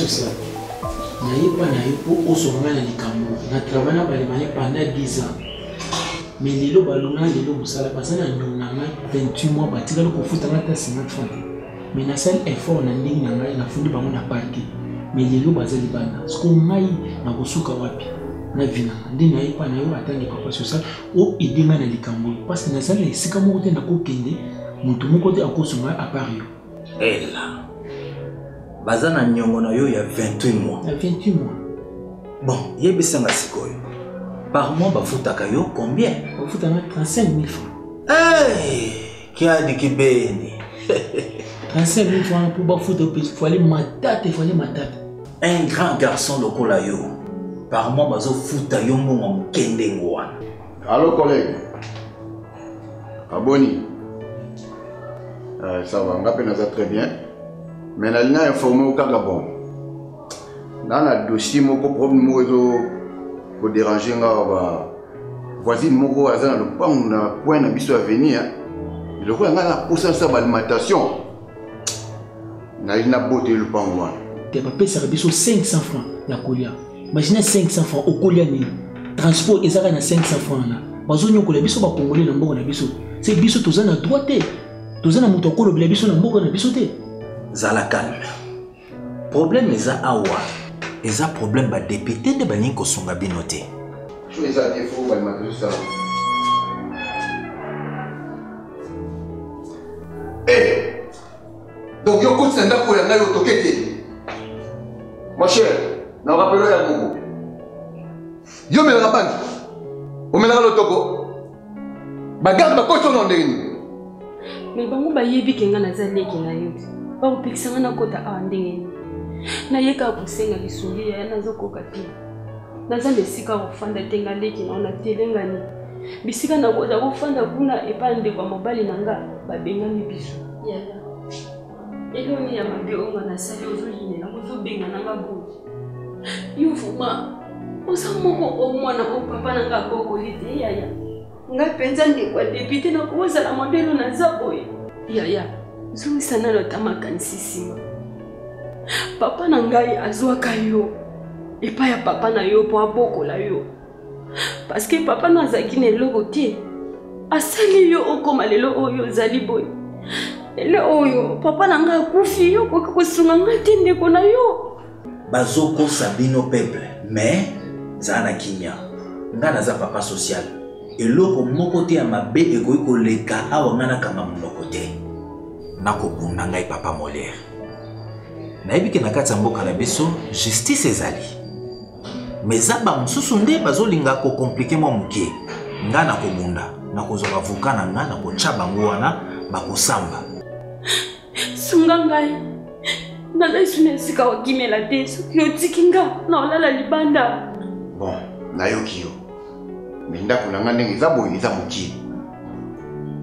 Social, naye mpa na yo mpo ozwa ngai na likambo. Na travaille na balemane pendant 10 ans. Mais lelo balonga lelo mosala baza na nyongo na ngai 28 mois batikali kofuta ngai ata 50 francs te. Mais nasali effort na ndenge na ngai nafundi bango na parquet. Mais lelo baza libanda. Siko ngai nakosuka wapi na vie na ngai? Nde naye mpa na yo atangi papa social o aider ngai na likambo oyo parce que nazali na esika moko te nakokende moto moko te akosunga ngai à part yo. Ella baza na nyongo na yo ya 28 mois. Ya 28 mois. Bon, yebisa nga sikoyo. Par mois bafutaka yo combien? Bafutaka nga 35 000 francs. Hey, kiadi kibeni. 35 000 francs pour bafuta yo fallait matata, fallait matata. Un grand garçon lokola yo, par mois bazofuta yo mbongo moke ndenge wana. Allo collègue. Aboni. Euh, ça va, nga pe naza très bien. Mais nalingi na informer yo kaka bon. Na na dossier moko problème moko ezo ko déranger nga ba voisine moko aza na lopango na coin na biso avenir. Lokola nga na posa nasala ba alimentation. Nalingi nabotela lopango wana. Te bapesaka biso 500 francs ya kolia. Imagine 500 francs okolia nini? Transport ezaka na 500 francs wana. Bazonyokola biso ba Congolais na mboka na biso. Se biso toza na droit te. Toza na moto akolobela biso na mboka na biso te. Zala calme. Problème eza awa. Eza problème ba député nde balingi kosunga bino te. Soki eza te faut balimaka tosala. Eh! Donc yo koti na ndako ya ngai otoke te. Mon cher, na rappelo ya moko. Yo omelaka bangi? Omelaka lotoko? Bagarde bakoti ono ndenge nini? Mais bango bayebi ke ngai naza leki na yo te. Bakopekisa ngai nakota awa ndenge nini? Naye kaka kosenga lisungi yaya, nazokoka te. Naza na esika kofanda te, ngai leki na yo natelengani. Bisika nakoza kofanda kuna epai ndeko ya mobali na nga babengani biso. Yaya, eloni ya mabe oyo nga nasali ozoyinela ngo ozobengana nga boye. Yo vraiment oza moko o mwana oyo papa na nga abokoli te yaya. Ngai mpenza ndeko ya depute nakozala modele naza boye. Yaya, zongisa nano ata makanisi nsima. Papa na ngai azwaka yo epai ya papa na yo mpo abokola yo. Parce que papa na azalaki na eloko te. Asali yo okoma lelo oyo ozali boye. Lelo oyo papa na ngai akufi, yo okoki kosunga ngai te ndeko na yo. Bazokosa bino peuple, mais zala na kimia. Nga naza papa social. Eloko moko te ya mabe ekoki koleka awa nga nakanga monoko te. Nakobunda ngai papa Molière. Nayebi ke na kati ya mboka na biso justice ezali. Mais eza ba mosusu nde bazolinga ko compliquer mwa moke. Nga nakobunda, nakozwa ba avocat na nga, nakotya bango wana, bakosamba. Sunga ngai, naza lisusu na esika kokimela te. Soki otiki nga, naolala libanda. Bon, nayoki yo. Mais ndako na nga ndenge eza boye eza mokie.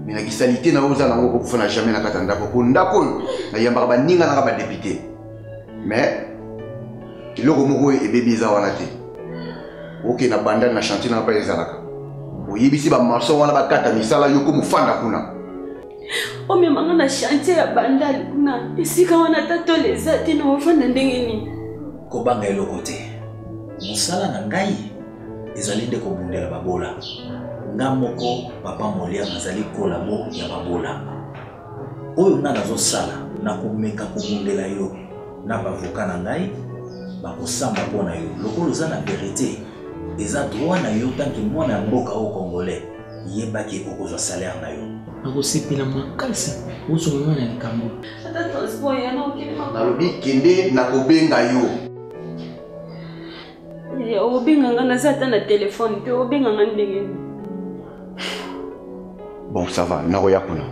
Mais na kisalite na yo oza nango okokufa na jamais na kati ya ndako. Po ndako oyo nayambaka baninga na nga ba député. Mais eloko moko oyo ebebi eza wana te. Okende na bandal na chantier na nga mpe ezalaka. Oyebisi ba maçon wana bakata misala yo komofanda kuna. Omema nga na chantier ya bandal kuna, esika wana ata tole eza te, na ofanda ndenge nini? Kobanga eloko te. Mosala na ngai ezali nde kobundela babola. Nga moko papa Molière nazali kolabo ya babola. Oyo nga nazosala, nakomeka kobundela yo na bavoka na ngai bakosamba mpo na yo. Lokola oza na verite, eza droit na yo tant que mwana ya mboka oyo congolais, yeba ke okozwa salaire na yo. Nakosepela makasi ozonga nga na likambo. Ata transport ya na okende makolo. Nalobi kende nakobenga yo. Yaya, obenga nga naza ata na telefone te, obenga nga ndenge nini? Bon, ça va, nakoya kuna.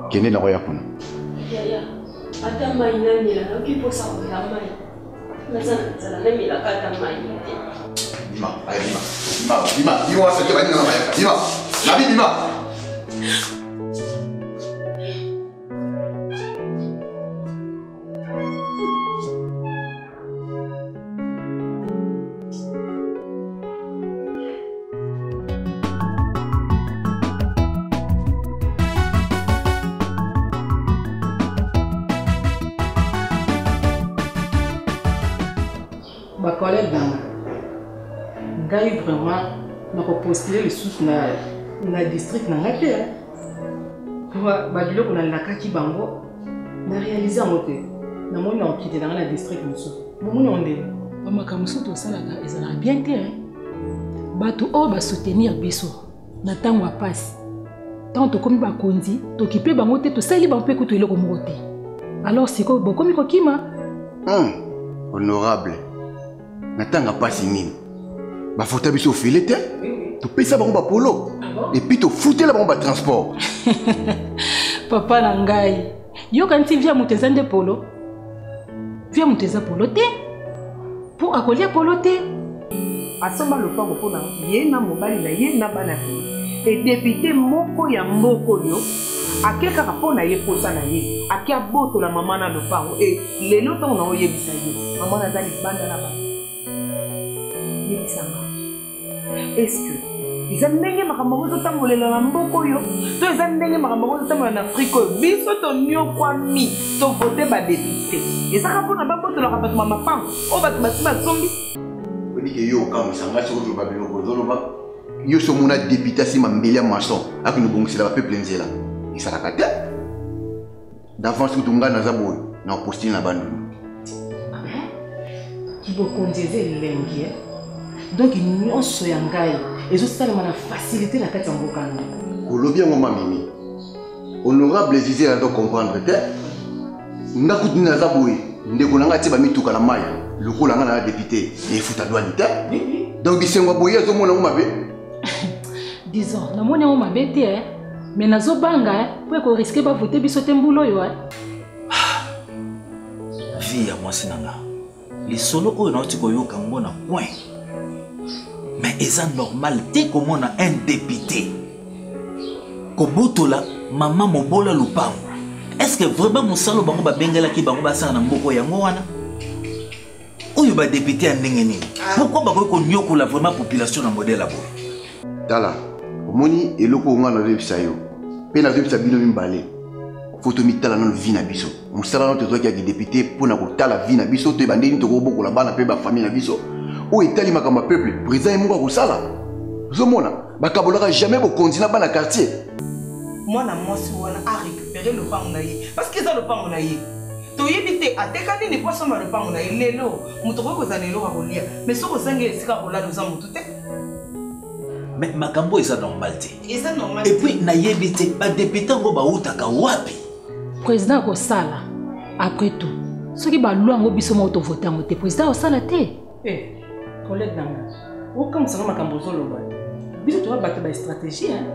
Kende nakoya kuna. Yaya, ata mai namela, nayoki mposa komela mai. Naza na nzala, namelaka ata mai te. Bima, aye bima. Bima, bima, bima wa seke baninga na mayaka. Bima, nabi bima. Bacollègue na nga, ngai vraiment nakopostule lisusu na, na district na ngai te po babiloko nalakaki bango na réalise yango te. Namoni na kokitela ngai na district mosusu. Bomoni yango ndenge bamakambo mosusu tosalaka ezalaka bien te. Bato oyo basoutenir biso na ntango ya mpasi, ntango tokomi bakonzi, tokipe bango te, tosaleli bango mpe kutu eloko moko te. Alors sikoyo bokomi kokima. Honorable, na ntango ya mpasi nini bafuta biso ofele te? Topesa bango bapolo epuis tofutela bango batransport. Papa na ngai, yoka nti via moto eza nde polo, via moto eza polo te, mpo akolia polo te. Asomba lopango mpo na ye na mobali na ye na bana na ye. E député moko ya mboka oyo ake kaka mpo na ye, posa na ye, ake abotola mama na lopango. E lelo ntango na oyebisa ye, mama naza libanda na bato. Yebisanga, est-ce que eza ndenge makambo yango ezotambolela na mboka oyo, to eza ndenge makambo yango ezotambola na Afrika oyo biso tonyokwami? Tovote badepute, ezaka mpona babotolaka bato ma mapango oyo bato basi basombi. Oyebi ke yo okamwisa ngai soki ozoloba biloko ozoloba. Yo so omona député asima mbeli ya maçon akende obongisela bapeuple nzela, esalaka te. D'avance kutu ngai naza boye na opostile na Bandundu. Bokonzi eza elengi, eh? Donc nyonso ya ngai ezosalema na facilité na kati ya mboka na. Olobi yango, mamimi. Honorable Zize, nazo comprendre te. Nga kutu nini naza boye, ndeko na ngai atie bamituka na mai lokola ngai na député, efuta douane te. Donc bisengo ya boye azomona yango mabe. Disons, namoni yango mabe te, eh? Mais nazobanga, eh? Mpo ekoriske bavote biso te mbula oyo, eh? Vie ya mwasi na nga, lisolo oyo nauti koyoka yango na coin, mais eza normal te komona un député kobotola mama mobola lupango. Est ce que vraiment mosala bango babengelaki bango basala na mboka yango wana oyo? Badepute ya ndenge nini? Pourquoi bakoki konyokola vraiment population na modèle ya boye? Tala, omoni eloko oyo ngai nazoyebisa yo mpe nazoyebisa bino mibale: fo tomitala nano vie na biso. Mosala nano tozwaki ya kidepute mpo na kotala vie na biso, toyeba ndenge nini tokobokola bana mpe bafamille na biso. Oyo etali makambo ya peuple, président ye moko akosala. Ozomona, bakabolaka jamais bokonzi na bana quartier. Mwana mwasi wana arécupere lopango na ye parce que eza lopango na ye. Toyebi te ateka nini mpo asomba lopango na ye. Lelo moto okoki kozala na eloko ya kolia, mais soki ozangi esika kolala, oza motu te. Mais makambo eza normal te. Eza normal. Et puis nayebi te badepute yango bautaka wapi. Président akosala. Après tout, soki balwa yango, biso moko tovote yango te, président akosala te. Eh, collègue na nga, okamwisanga makambo ozoloba. Biso toza bato ba stratégie, hein?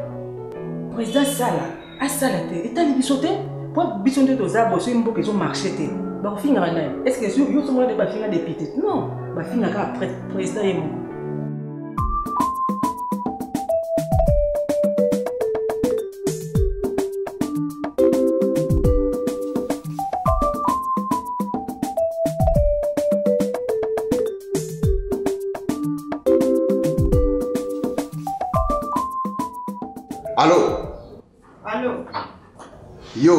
Président sala asala te, etali biso te, po biso nde toza boye. Soki mboka ezomarche te, bakofingaka nani? Est ce que yo somona nde bafinga député? Non, bafingaka président ye moko. Allo? Allo? Yo.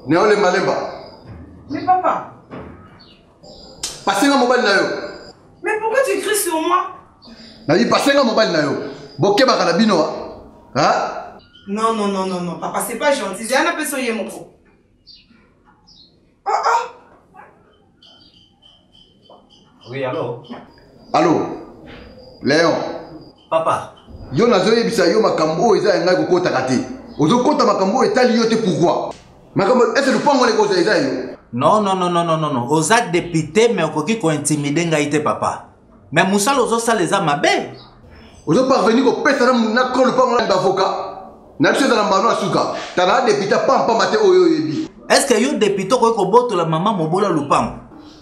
Neo lemba lemba. Mais papa. Pasenga mobali na yo. Mais pourquoi tu cries sur moi? Nabi pasenga mobali na yo. Bokebaka na bino. Hein? Non, non, non, non, non, papa, c'est pas gentil. J'ai un appel sur Yemoko. Ah, ah. Oui, allô? Allô? Léon. Papa. Yo nazoyebisa yo makambo oyo eza ya ngai, kokotaka te. Ozokota makambo oyo etali yo te, pourquoi? Makambo ese lupango wana ekozala eza yo? Non, non, non, non, non, non, non. Oza député, mais okoki kointimide ngai te, papa. Mais mosala ozosala eza mabe. Ozoparvenir kopesa na ko lupango na bavoka na biso, ezala mbano ya suka. Tala, député pampamba te oyo oyebi. Est ce que yo député okoki kobotola mama mobola lupango?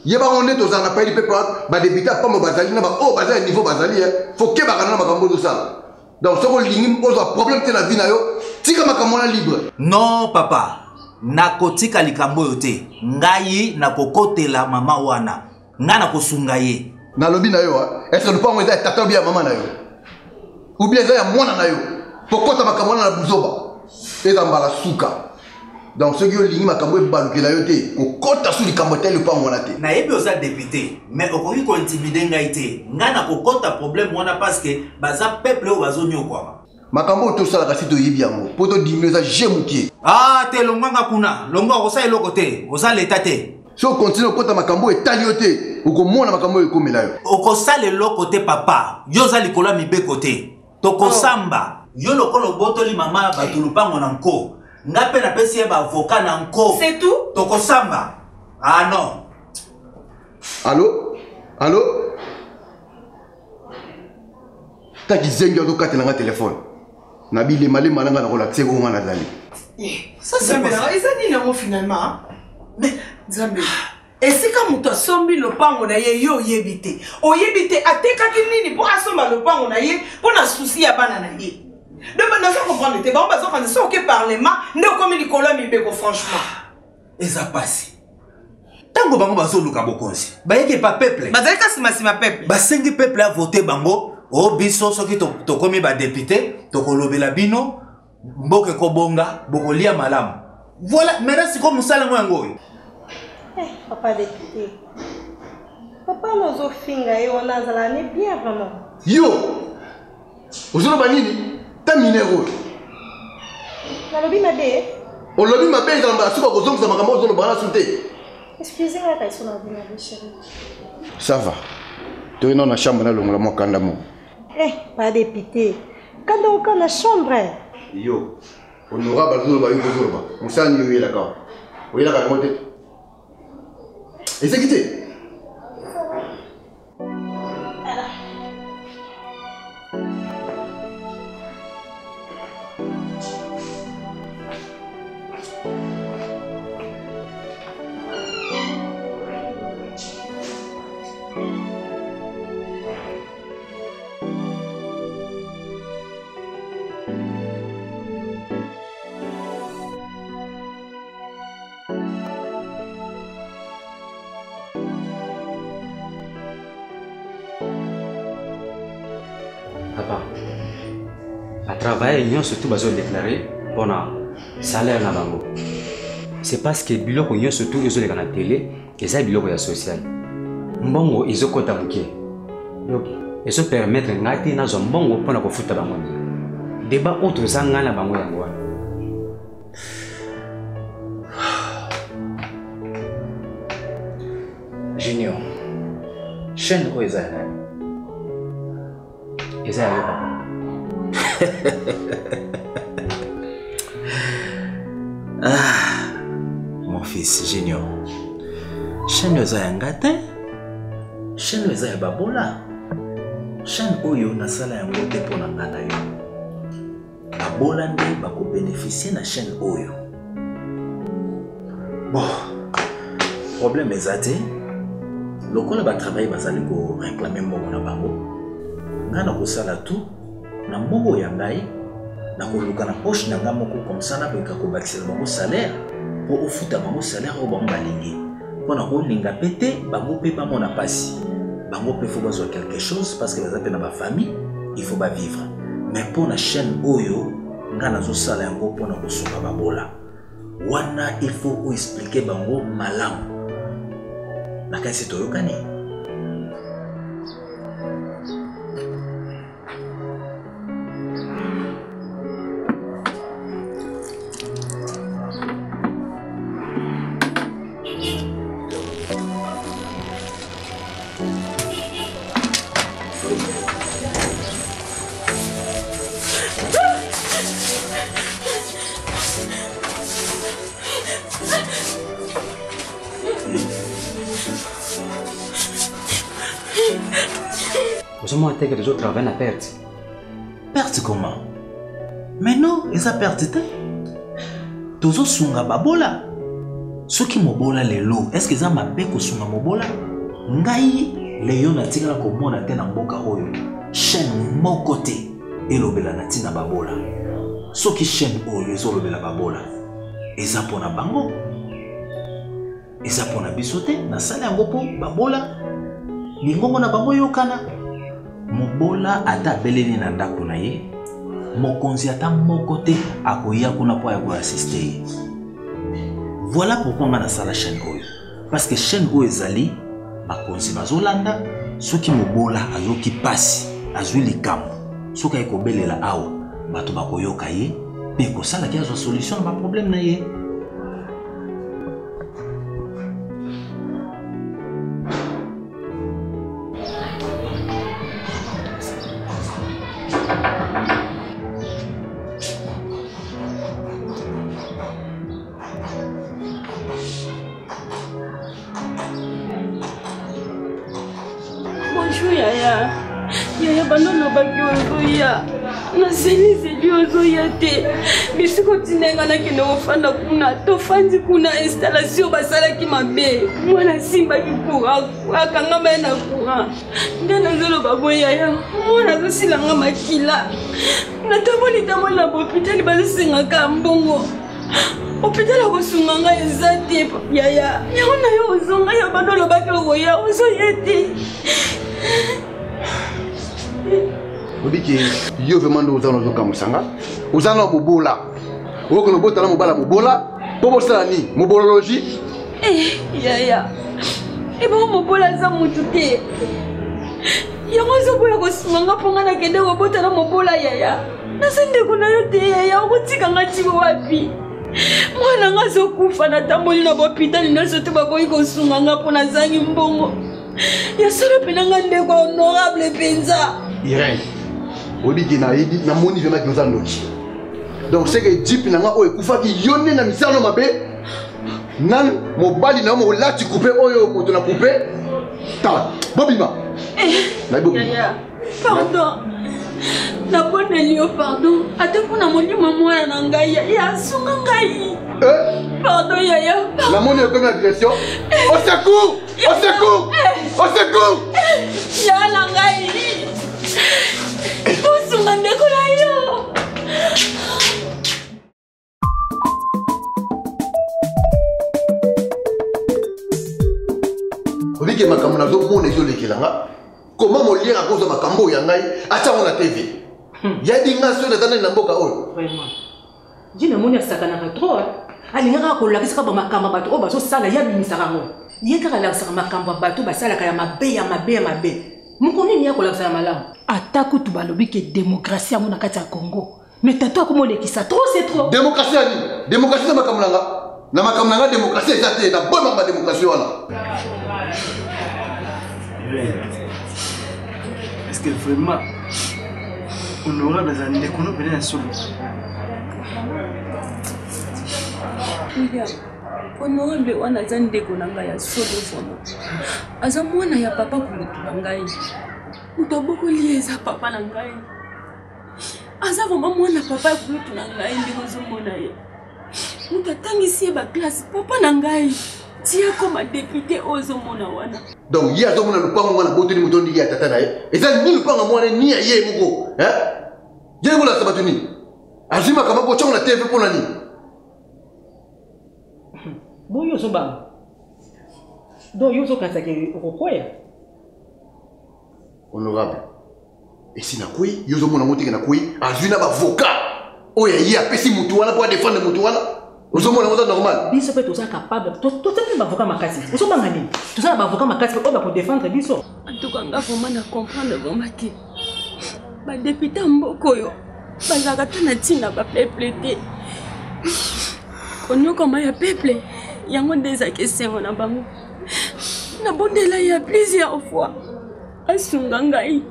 Yebango nde tozala na payeli mpe badepute ya pamba bazali na baoyo baza ya niveau bazali. Fo kebaka na makambo ozosala. Donc soki olingi ozwa problème te na vie na yo, tika makambo wana libre. Non, papa, nakotika likambo oyo te. Ngai nakokotela mama wana, ngai nakosunga ye. Nalobi na yo, est ce que lupango eza ya tata ou bien ya mama na yo ou bien eza ya mwana na yo? Pokota makambo wana na buzoba, eza mbala suka. Donc soki olingi makambo ebalukela yo te, kokota su likambo etali lopango wana te. Nayebi oza député, mais okoki kointimide ngai te. Ngai nakokota problème wana parce que baza peuple oyo bazonyokwama. Makambo oyo tosalaka si toyebi yango mpo todimi eza je mokie. Ah te, longwa nga kuna, longwa, okosala eloko te, oza leta te. Soki okontinue kokota makambo oyo etali yo te, okomona makambo oyo ekomela yo. Okosala eloko te papa, yo oza likolo ya mibeko te. Tokosamba. Oh. Yo lokola obotoli mama ya bato lupango na nko, nga mpe napesi ye baavoka na nko. C'est tout? Tokosamba. Ah non. Allo? Allo? Ta kizengi azokatela nga telefone na bilemalema na nga nakolakisa oyo nga nazali. Nzambe na eza nini yango finalement? Mais Nzambe, esika moto asombi lopango na ye, yo oyebi te, oyebi te atekaki nini mpo asomba lopango na ye mpo na susi ya bana na ye. Donc nazo comprendre te, bango bazokanisa soki oke parlement nde okomi likolo ya mibeko. Franchement eza pasi. Ntango bango bazoluka bokonzi, bayeki epa peuple, bazali ka nsima peuple, basengi peuple avote bango. O biso soki tokomi badepute, tokolobela bino, mboka ekobonga, bokolia malamu. Voilà, maintenant sikoyo mosala yango yango oyo. Eh, papa député, papa nozofinga ye wana, azala ne bien vraiment. Yo ozoloba nini? Ta minere oyo. Nalobi mabe? Olobi mabe, ezala mbala suka kozongisa makambo ozoloba wana su te. Excuse nga kaka, so nalobi mabe, chéri. Ça va, toye nao na chambre, nalongola mwa kanda moko. Eh, pa député, kanda oka na chambre. Yo honorable azoloba, yo kozoloba mosala nini? Oyelaka, oyelaka yango te, ezeki te. Papa, batravailleur nyonso tu bazodeklare mpona salaire na bango, c'est parce que biloko nyonso tu ezoleka na tele eza biloko ya social. Mbongo ezokɔta moke, donc ezopermettre ngai te nazwa mbongo mpona kofuta bango bien. Débat oyo toza ngai na bango yango wana. Junior, chaîne oyo eza ya nani? Eza ya yo papa. Ah, mon fils Junior, chaîne oyo eza ya nga te, chaîne oyo eza ya babola. Chaîne oyo nasala yango te mpo na nga na yo. Babola nde bakobénéficie na chaîne oyo. Bon, problème eza te. Lokola batravaille bazali koreklame mbongo na bango, ngai nakosala tout na mbongo ya ngai, nakoluka na poche na ngai moko, comme ça nakoka kobakisela bango salaire mpo ofuta bango salaire oyo bango balingi. Mpo na kolinga mpe te bango mpe bamona mpasi, bango mpe fo bazwa quelque chose parce que baza mpe na bafamille, il faut bavivre. Mais mpo na chaîne oyo ngai nazosala yango mpo na kosunga babola wana, il faut oexplike bango malamu. Nakanisi toyokani. Ozomona te ke tozotravaille na perte. Perte comment? Mais non, eza perte te, tozosunga babola. Soki mobola lelo, est ce que eza mabe kosunga mobola? Ngai leyo natikala komona te na mboka oyo chaîne moko te elobela na ntina babola. Soki chaîne oyo ezolobela babola, eza mpo na bango, eza mpo na biso te. Nasala yango mpo babola mingongo na bango eyokana. Mobola ata abeleli na ndako na ye, mokonzi ata moko te akoya kuna mpo ya koasiste ye. Voilà pourquoi nga nasala chaîne oyo. Parce que chaîne oyo ezali bakonzi bazolanda soki mobola ayoki pasi azwi likambo soki aye kobelela awa bato bakoyoka ye mpe ekosalaki azwa solution na baproblème na ye. Bonjour yaya. Yaya bando olobaki ozoya. Nazelizeli ozoya te. Bisika otinda nga nakende kofanda kuna. Tofandi kuna installation basalaki mabe. Mwana asimbaki courant akangama ye na courant. Nde nazoloba boye yaya. Mwana azosila nga makila. Natamboli tamboli na bahopitali bazosengaka mbongo. Hôpital akosunga ngai eza te yaya. Yango na yo ozonga ya bando olobaki okoya ozoya te. Obiki yo vraiment nde oza na ozokamwisa nga oza na bobola okokende obotala mobala mobola mpo bosala nini mobolologie. Eh, yaya ebongo mobola aza motu te yango ozoboya kosunga nga mpo nga nakende kobotala mobola yaya naza ndeko na yo te yaya okotika nga ti wapi mwana nga azokufa natamboli na bahopitali nyonso te baboyi kosunga nga mpo nazangi mbongo ya solo mpena nga ndeko honorable mpenza. Irene oyebi ke nayebi namoni vraiment ke oza ndoki donc seke jipe na nga oyo ekufaki yo nde na misala mabe na mobali na yo molati coupe oyo moto na coupe tala bobima nayebi bobima. Pardon nabondeli yo pardon ata mpo na molimo mwana na ngai yaya asunga ngai pardon yaya. Namoni ekomi agression. Au secours, au secours, au secours! Ya na ngai osunga ndeko na yo. Obike makambo nazomona ezolekela nga koma moliere akozwa makambo oyo ya ngai atya yango na tv yayebi nga soki naza nani na mboka oyo. Vraiment je namoni asakanaka trop alingaka kolakisaka bamakambo ya bato oyo bazosala ye abimisaka yango ye kaka alakisaka makambo ya bato basalaka ya mabe ya mabe ya mabe moko nini ye akolakisa ya malamu. Ata kutu balobi ke démocratie yango na kati ya Congo mais tata akomolekisa trop c'est trop. Démocratie ya nini? Démocratie eza makambo na nga na makambo na nga démocratie eza te na boyi makambo ya démocratie wana. Est-ce que vraiment honorable aza ndeko no pene ya solo? William, honorable wana aza ndeko na ngai ya solo vraiment. Aza mwana ya papa kulutu na ngai. Moto abokoli ye eza papa na ngai. Aza vraiment mwana papa ya kulutu na ngai ndenge ozomona ye. Moto atangisi ye baklasse papa na ngai. Ti akoma député oyo ozomona wana. Donc ye azomona lopango wana botoli moto ndiki ya tata na ye eza ni lopango mwana ni ya ye moko ye kolakisa bato nini azwi makambo botyango na tv mpo na nini? Boyo ozobanga donc yo ozokanisaka okokwea. Honorable esi nakwei yo ozomona yango teke nakwei azwi na bavoka oyo ye apesi motu wana mpo adefendre motu wana ozomona yango eza normal. Biso mpe toza capable toza mpe bavoka makasi ozobanga nini toza na bavoka makasi oyo bakodefendre biso. En tout cas nga vraiment na comprendre vraiment te badepute ya mboka oyo bazalaka ta na ntina bapeuple te konyokama ya peuple yango nde ezalaki esengo na bango. Nabondela ya plusieurs fois asunga ngai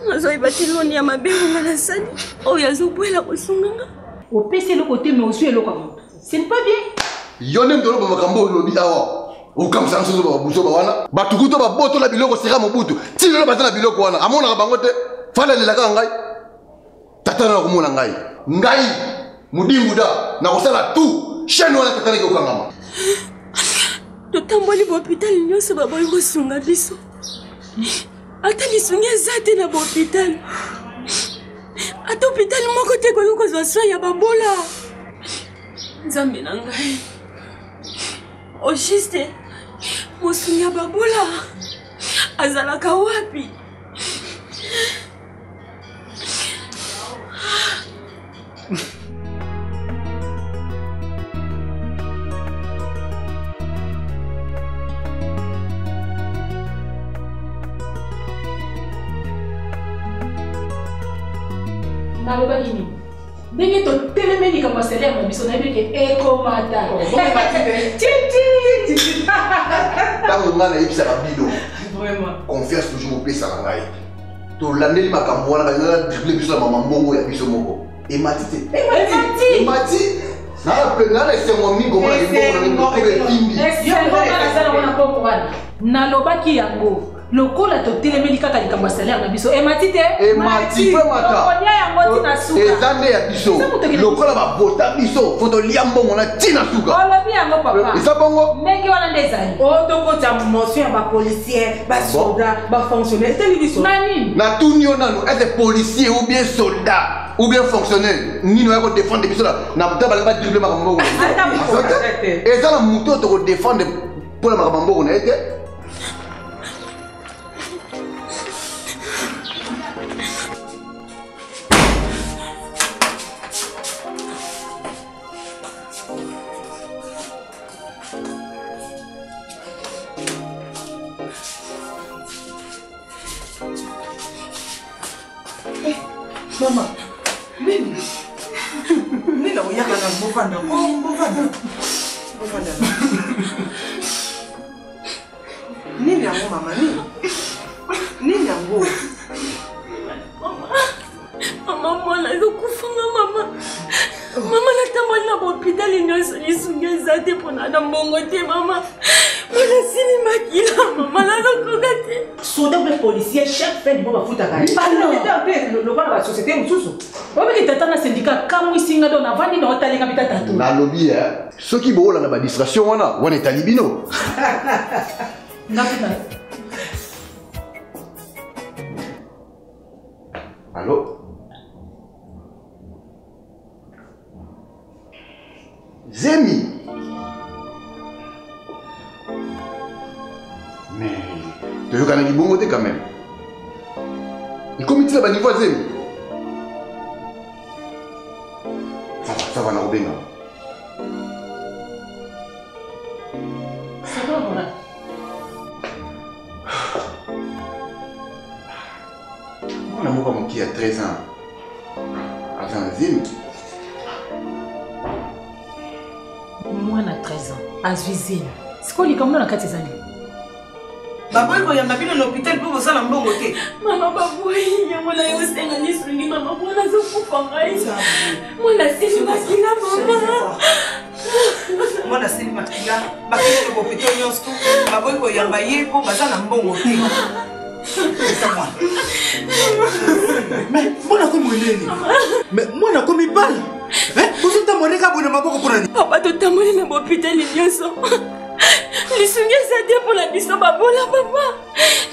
nazoyeba te loni ya mabe nga nasali oyo azobwela kosunga nga. Opesi eloko te mais ozwi eloko ya moto ce n'est pas bien. Yo nde moto oloba makambo oyo olobi awa okamwisa nso babuzoba wana bato kuto babotola biloko sera mobutu ti lelo baza na biloko wana amonaka bango te fanda alelaka ngai tata na nakomona ngai ngai modinguda nakosala tout chaîne wana tata naki kokangama. Totamboli bahopitali nyonso baboyi kosunga biso ata lisungi eza te na bahopitali ata hopitali moko te ekoki kozwa soin ya babola. Nzambe na ngai au juste mosungi ya babola azalaka wapi? Nalobaki nini? Ndenge totelemi likambo ya salaire na biso, nayebi ke ekomata. Ntango ngai nayebisaka bino, confiance toujours opesaka ngai. Tolandeli makambo wana, balingaka drible biso na mama mbongo ya biso moko. Emati te. Emati. Nana esengo mingi komona mbongo na evimbi. Esengo nga nasala ngo na mbongo wana. Nalobaki yango. Lokola totelemeli kaka likambo ya salaire na biso, emati te. Emati mpe mata. Tokolia yango ntina suka. Eza nde ya biso. Lokola babota biso, fo tolia mbongo na ntina suka. Olobi yango papa. Eza bongo. Ndenge wana nde ezali. O tokota motion ya bapolicier, basoldat, bafonctionnaire, etali biso. Na nini? Natuni yo nanu, ese policier ou bien soldat ou bien fonctionnaire nini oya kodefendre biso na ta balingi badrible makambo mbongo? Eza na moto oyo tokodefendre mpo na makambo mbongo na ye te. Mama, nini? Nini oyaka na bovanda? Bovanda. Bovanda. Nini yango mama nini? Nini yango? Mama, mwana azokufanga mama. Mama, natamboli na bahopitali nyonso, lisungi eza te mpona na mbongo te mama. Mwana asili makila mama, nazokoka te. Soldat ou policier, chaque fin du mois bafutaka ye lokola basociété mosusu. Obiki tata na syndicat kamwisi nga, do navandi na otalinga bita tatu. Nalobi soki boolanda badistraction wana wana etali bino. Nga mpe na Allo, zemi? Mais toyokanaki bongo te quand même. Ekomi ntina baniveau ya zemi. Ça va, ça va, nakobenga. Ça va, voilà. Mwana moko ya moke ya 13 ans aza na zemi. Mwana 13 ans azwi zemi, sikoyo likambo na kati ezali? Baboyi koyamba bino na hôpital mpo bozala mbongo te. Mama, baboyi yango na yo osenga lisungi mama. Mwana azokufa ngai, mwana asili makila mama. Mwana asili makila, bakende na hôpital nyonso, baboyi koyamba ye mpo baza na mbongo te. Eza mwana. Mais mwana akomi monene, mais mwana akomi bala, bozotambola kaka boye na maboko mpona nini? Papa, totamboli na bahopitali nyonso, lisungi eza te mpona biso babola papa.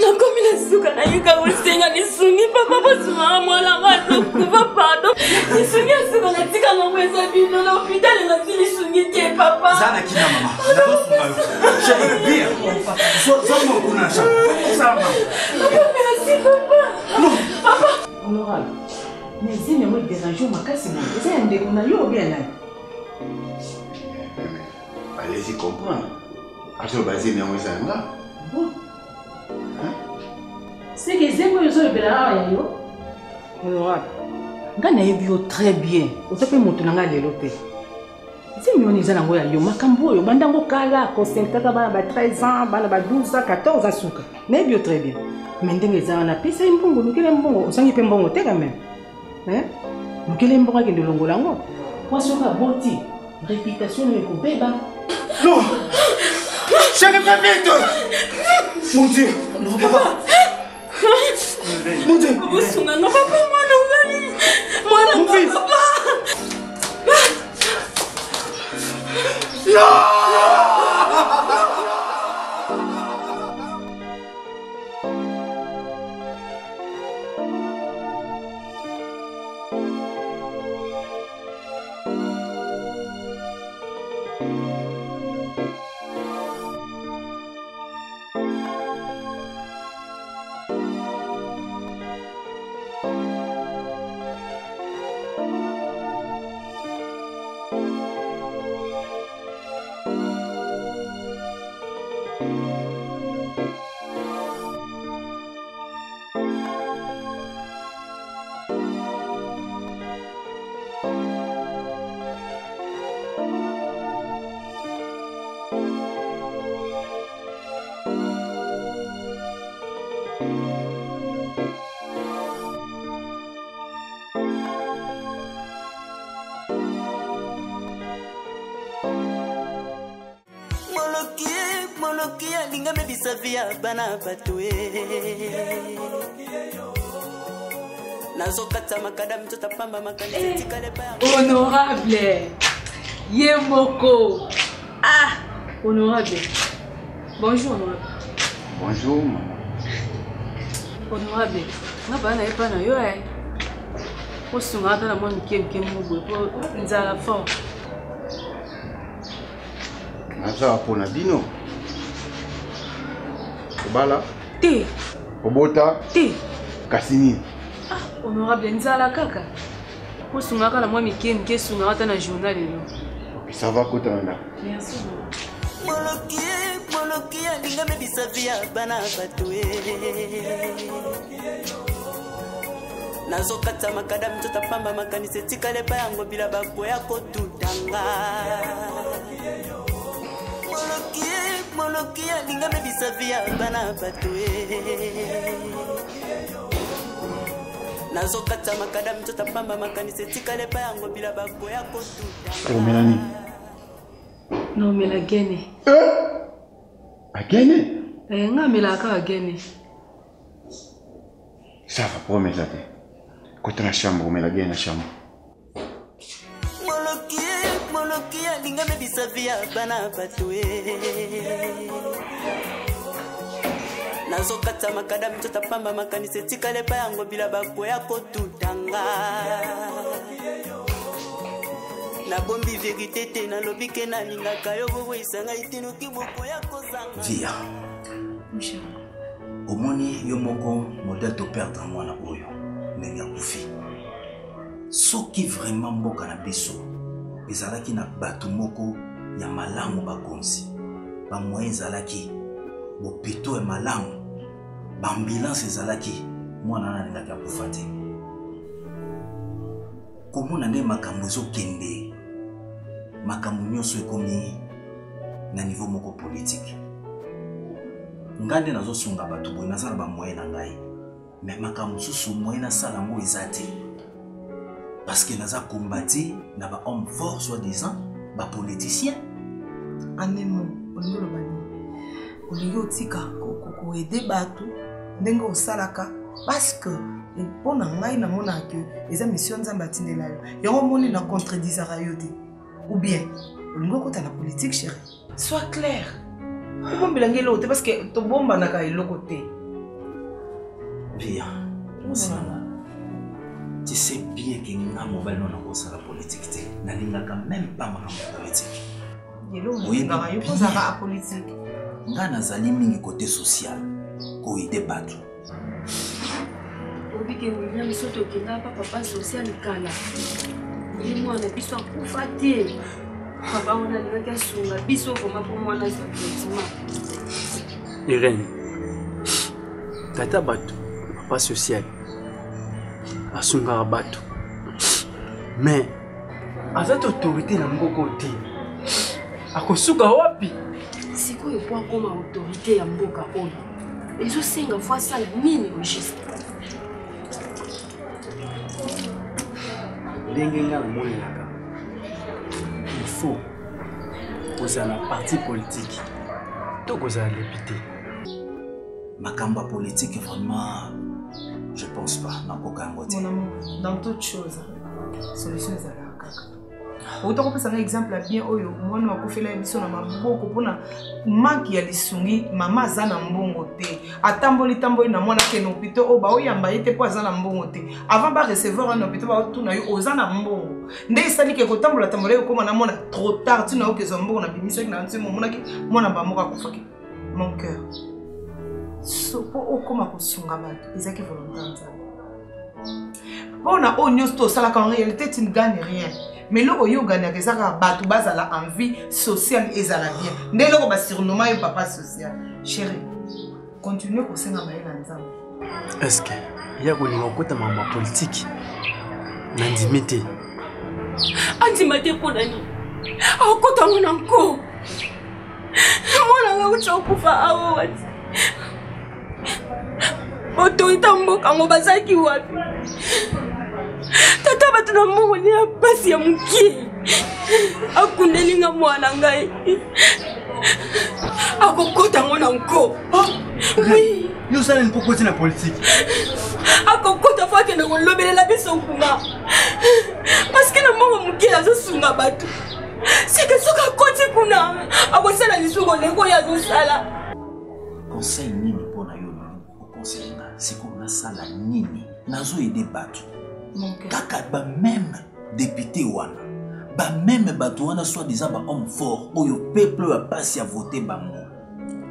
Nakomi na suka, nayeka kosenga lisungi papa, bosungaka mwana nga azokufa, pardon. Lisungi ya suka natika nango eza bino. Na hopitali nazwi lisungi te papa. Za na kina mama, nazosunga yo. Chéri, bien, zwa moko kuna na chambre, osala mama. Papa, merci papa. Papa. Honorable, mais zemi yango ederange yo makasi boye, eza ya ndeko na yo obi ya nani? Allez-y comprendre. Azoloba zemi yango eza ya nga. Seke zemi oyo ozolobela awa ya yo? Honorable, ngai nayebi yo très bien, oza mpe moto na ngai lelo te. Zemi wana eza nango ya yo. Makambo oyo bandango kala, consultaka bana ba 13 ans, bana ba 12 ans, 14 ans, suka. Nayebi yo très bien, mais ndenge eza wana, pesa ye mbongo, lukela ye mbongo. Ozangi mpe mbongo te quand même, hein? Lukela ye mbongo akende longola yango, mpo soki aboti, réputation nayo ekobeba. Non! Chérie, fais vite! Mon Dieu! Non, papa! Mon Dieu! Bosunga nga papa, mwana ngai, mwana Mon nga fils. papa. Non! alinga mebisa vi ya bana bato e nazokata makada mitoto pamba makanisi eh, etikala epai honorable ye moko ah honorable bonjour honorable bonjour mama honorable nga baa na ye mpa na yo e eh. osunga ata na mwa mike mike moko boye mpo nzala fort Naza mpo na bino. Obala? Te. Obota? Te. Kasi nini? Ah, honorable nzala kaka. Osungaka na mwa mike mike esungaka ata na journal lelo. Ok, ça va kota na ndako. Merci. Moloki, moloki alinga mebisa vi ya bana bato e. Nazokata makada mitoto pamba makanisi etikala epai yango bila bakoya kotutanga. Moloki, moloki alinga mebisa vi ya bana bato e. Nazokata makada mitoto pamba makanisi etikala epai yango bila bakoya kotutanga. Omela nini? Naomela gene. Eh? Agene? Eh, nga amelaka kaka gene. Ça va, problème eza te. Kota na chambre, omela bien na chambre. Moloki, moloki alinga mebisa vi ya bana bato e. Nazokata makada mitoto pamba makanisi etikala epai yango bila bakoya kotutanga. Nabombi verite te nalobi ke nalingaka yo boboyisa ngai te noki bokoya kozanga. Via. Omoni yo moko modèle to perdre mwana oyo ndenge akufi. Soki vraiment mboka na biso ezalaki na bato moko ya malamu bakonzi, ba moyen ezalaki, bopito ya malamu, ba ambulance ezalaki, mwana wana alingaki akufa te. Komona nde makambo ezokende, makambo nyonso ekomi na niveau moko politique. Ngai nde nazosunga bato boye, naza na ba moyen na ngai, mais makambo mosusu moyen nasala yango eza te, parce que naza combati na ba homme fort soi-disant ba politicien. Anemo, olingi oloba nini? Olingi otika koede bato ndenge osalaka, parce que mpo na ngai namonaka ke eza mission Nzambe atindela yo, yango omoni na contredisaka yo te. Ou bien olingi okota na politique, chérie? Sois clair, obombela ngai eloko te, parce que tobombanaka eloko te. Via, mwasi na nga, tu sais bien que nga mobali no nakosala politique te, nalingaka même pas makambo ya politique. Eloko nalingaka yo mpo ozalaka apolitique. Nga nazali mingi côté social, koyede bato. Obike William, soki tokendaka pa papa social kala, ye mwana biso akufa te. Papa wana alingaki asunga biso vraiment mpo mwana azwa traitement. Irène, tata bato, papa social asungaka bato, mais aza te autorité na mboka te, akosuka wapi? Sikoyo mpo akoma autorité ya mboka oyo ezosenga fo asala nini au juste? Ndenge nga namonelaka, il faut kozala na parti politique to kozala député. Makambo ya politique vraiment je pense pas nakoka yango te. Mon amour, dans toute chose solution ezalaka kaka. Outa kopesa ngai exemple ya bien oyo mwana akufela ye biso na maboko mpona manque ya lisungi. Mama aza na mbongo te, atamboli tamboli na mwana akende hôpital oyo baoyamba ye te mpo aza na mbongo te. Avant ba recevoir wana hôpital baotuna yo oza na mbongo, nde esali ke kotambola tambola ye okóma na mwana trop tard, ntina okezwa mbongo na bimisaki na nzembo omonaki mwana bamoko akufaki. Mon cœur, so mpo okóma kosunga bato ezalaki volonté ya Nzambe. Mpo na oyo nyonso tosalaka, en réalité tu ne gagnes rien, mais eloko oyo ogagnaka eza kaka bato bazala en vie sociale, ezala bien. Nde eloko basurnoma yo papa social. Chéri, continue kosenga mayele ya Nzambe. Est-ce que ya kolinga kokota makambo ya politike? Nandimi te. Andima te mpo na nini? Akota ngo na nko, mwana nga uti okufa awa wati, autorité ya mboka yango bazalaki wapi? Tata bato na mbongo ni ya pasi ya mokie akundeli nga mwana ngai. Akokota yango na nko. Oui. Yo osala nini mpo okoti na politike? Akokota fo akende kolobelela biso kuna. Parce que na mbongo moke azosunga bato. Seke soki akoti kuna akosala lisusu koleka oyo azosala. Conseil nini mpo na yo olingi oconseille nga sikoyo nasala nini? Nazo aide bato kaka ba meme député wana ba meme bato wana soit disant ba homme fort oyo peuple oyo ya pasi ya vote bango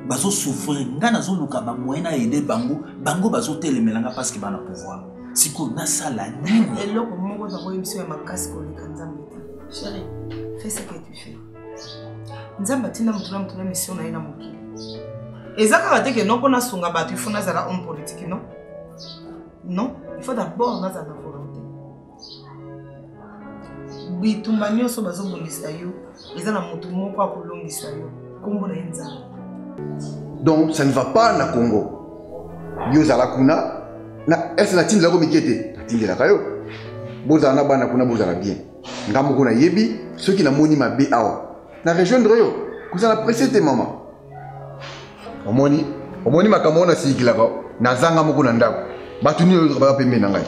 bazo souffrir nga nazoluka ba moyen na aide bango bango bazotelemela nga parce que bana pouvoir sikoyo nasala nini eloko moko nakoyebisa ya makasi koleka nzambe te chéri fais ce que tu fais nzambe atinda moto na moto na mission na ye na mokili eza kaka te ke non mpo nasunga bato il faut nazala homme politique non non il faut d'abord nazala na volonté bitumba nyonso bazobundisa yo eza na moto moko akolongisa yo nkombo na ye nzambe. Donc ça ne va pas na Congo. Yo zala kuna na est natindelaka mike te natindelaka yo bozala na bana kuna bozala bien nga moko nayebi soki namoni mabe awa na rejoindre yo kozala presse te mama omoni omoni makambo wana nasikilaka nazanga moko na ndako bato nini oyo baza pembeni na ngai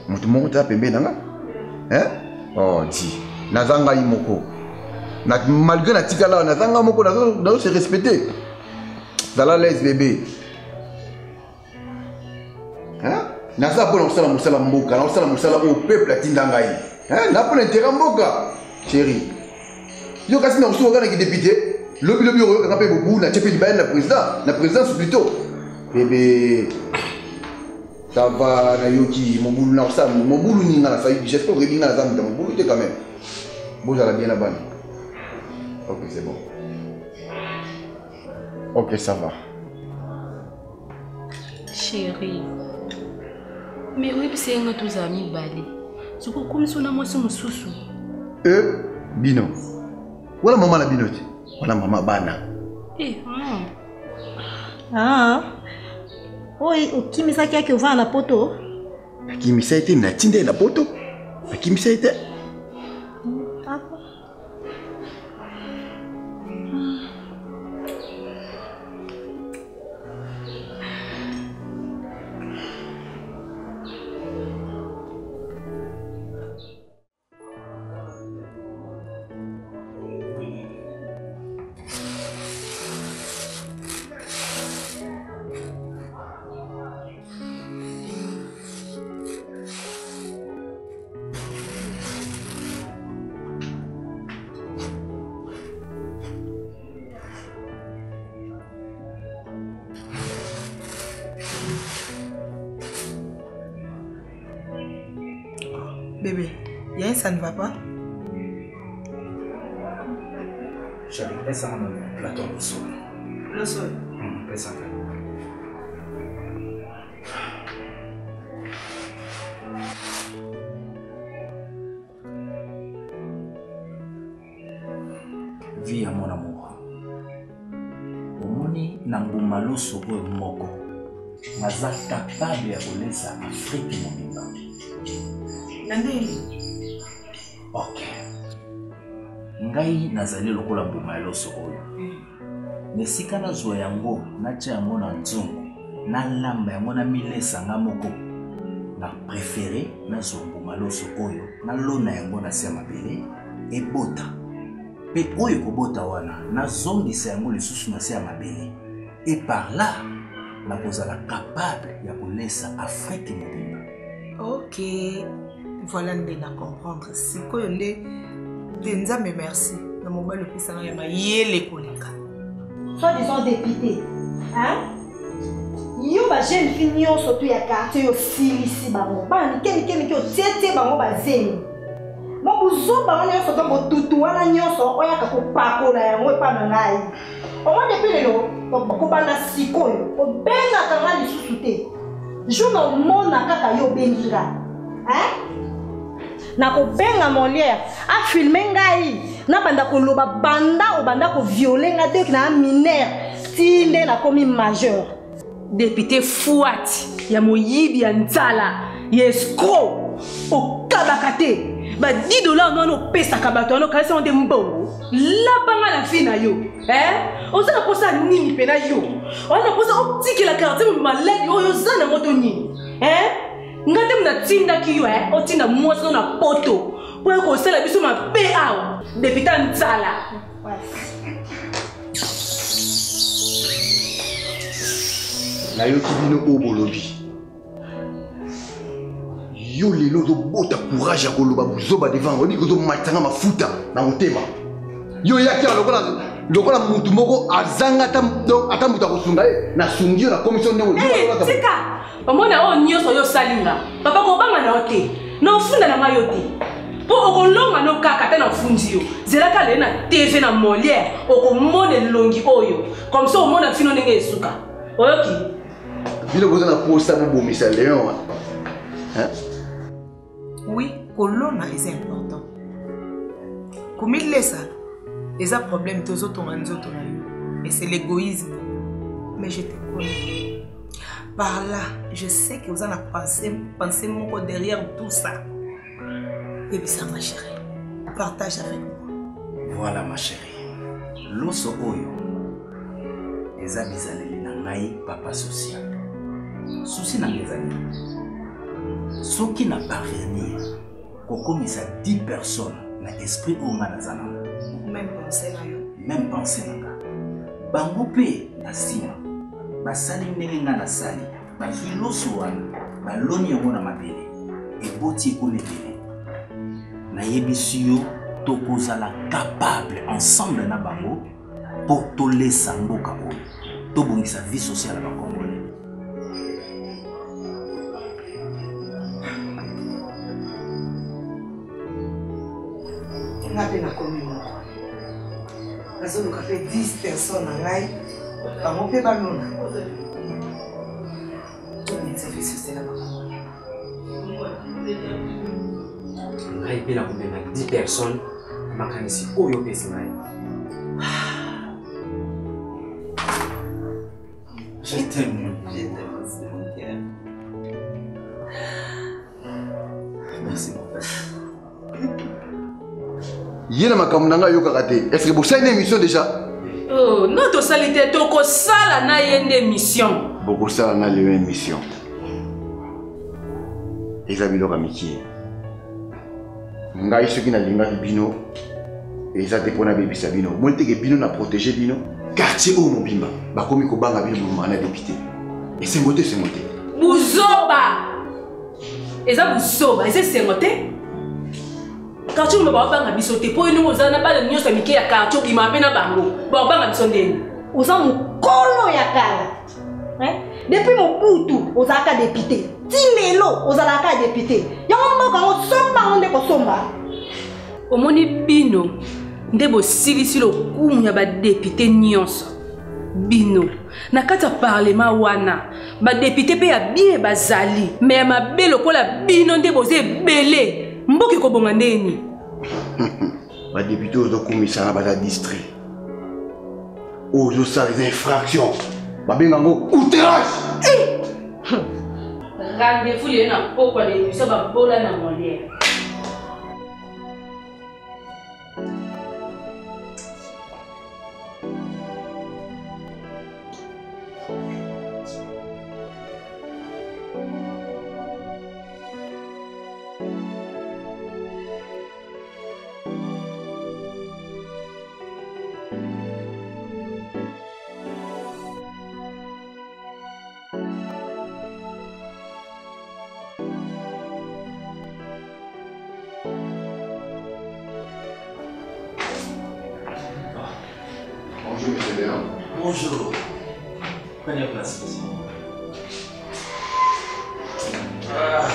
moto moko te pembeni na ngai hein? oh di naza ngai moko na, malgré natikala naza ngai moko nazo se respecte zala l'aise bebe hein? Naza mpo na kosala mosala mboka na kosala mosala oyo peuple atinda ngai na mpo na intérêt mboka chéri yo kasi na kosuka kaka na kidepute lobi lobi okoyokaka mpe bobu na tie mpe libaya na président na présidence plutôt bebe ça va nayoki mobulu na kosala mobulu nini nga nasali j'espère oyebi nga naza moto ya mobulu te quand même bozala bien na bana ok c'est bon Ok, ça va. Chérie, mais oyebisa ye nga tozala mibale soki okomisi na mwasi mosusu. E bino wana mama na bino te wana mama bana. Eh, Ah, oyo okimisaki ake ovanda na poto? Nakimisa ye te, natinda ye na poto, nakimisa ye te. Bébé, il y a un ça ne va pas. Chérie, pesa nga na plateau loso. Loso. Pesa nga. Vie ya mon amour. Omoni na mbuma loso oyo moko naza capable ya kolesa Afrique mobimba. Na ndenge? Ok. Ngai nazali lokola mbuma ya loso oyo. Na esika nazwa yango natya yango na nzungu nalamba yango namilesa nga moko na prefere nazwa mbuma loso oyo nalona yango na se ya mabele ebota mpe oyo ekobota wana nazongisa yango lisusu na se ya mabele et par là nakozala capable ya kolesa Afrique mobimba. Ok, voilà nde na comprendre sikoyo nde te nzambe merci na mobali opesanga ya mayele koleka. Soit disant député, hein? Yo ba jeune fille nyonso tu ya quartier yo silisi bango bana mike mike mike otietie bango bazemi mo buzoba wana nyonso to botutu wana nyonso oyaka kopakola yango epa na ngai omoi depuis lelo kobanda sikoyo obengaka nga lisusu te jour na omona kaka yo obengi nga hein? Nakobenga Molière afilme ngai nabanda koloba banda obanda koviole nga dek na mineur ti nde nakomi majeur. Depute fuati ya moyibi ya nzala ya escroc. Okabaka te. Ba 10 dollars wana opesaka bato wana okanisi yango nde mbongo. Lapanga na vie na yo. Eh? Oza na posa nini pena yo? Oza na posa otikela quartier maladi oyo oza na moto nini? Eh? Nga te natindaki yo eh? Otinda mwasi na poto mpo ya kosala biso mabe awa. Deputa nzala. Nayoki bino oyo bolobi. Yo lelo ozobota courage ya koloba buzoba devant oyebi kozomatisa nga mafuta na motema. Yo oyaki awa lokola lokola mutu moko azanga ata donc ata mutu akosunga ye nasungi yo nakomisi yo ndenge hey, tika omona oyo nyonso yo osali nga papa kobanga na yo te na ofunda na ngai yo te mpo okolonga no kaka ata nafundi yo zelaka lelo na tv na molière okomona elongi oyo comme ça omona fino ndenge esuka oyoki bino boza na posa bobomisa leon hein? Oui, kolona eza important. Komilesa eza problème te ozotonga nzoto na yo. Et c'est l'égoïsme. Mais je te connais. Par là, je sais que oza na pensée, pensée moko derrière tout ça. Yebisa ma chérie. Partage avec moi. Voilà ma chérie. Loso oyo eza bizaleli na ngai papa social. Souci na ngai ezali soki na parvenir kokomisa 10 personnes na esprit oyo ngai naza nango même pensée na yo même pensée na nga bango mpe na nsima basali ndenge ngai nasali bazwi loso wana baloni yango na mabele eboti ekomi ebele nayebisi yo tokozala capable ensemble na bango mpo tolesa mboka oyo tobongisa vie sociale ya bacongolais. Nga mpe nakomi moko nazoluka mpe 10 personne na ngai bango mpe balona tobongisa vie sociale ya bacongolais. Ngai mpe nakomema 10 personnes makanisi oyo opesi ngai. Je t'aime. Je t'aime aussi, mon cœur. Merci, mon père. Ye na makambo na ngai ayokaka te. Est-ce que bosali na émission déjà? Oh, non, tosali te, tokosala na ye nde émission. Bokosala na lelo émission. Eza biloko ya mikie. Ngai soki nalingaki bino eza te mpo nabebisa bino. Omoni te ke bino na protéger bino. Quartier oyo mobimba bakomi kobanga bino mobimba na député. Esengo te, esengo te. Buzoba! Eza buzoba, eza esengo te. Quartier mobimba babanga biso te mpo yo ndenge oza na bana nyonso ya mike ya quartier obima mpe na bango babanga biso ndenge. Oza mokolo ya kala. Hein? Depuis Mobutu ozalaka député. Ti lelo ozalaka député. Yango mboka yango somba yango nde kosomba. Omoni bino nde bosilisi lokumu ya badepute nyonso. Bino na kati ya parlement wana badepute mpe ya bien bazali, me ya mabe lokola bino nde boza ebele. Mboka ekobonga ndeni? Badepute ozokumisana baza distrait. Oyo ozosala eza infraction, babenga yango outrage. Rendez-vous lelo na pokwa na émission babola na Molière. Bonjour, monsieur Léon. Bonjour. Prenez place, monsieur. Ah.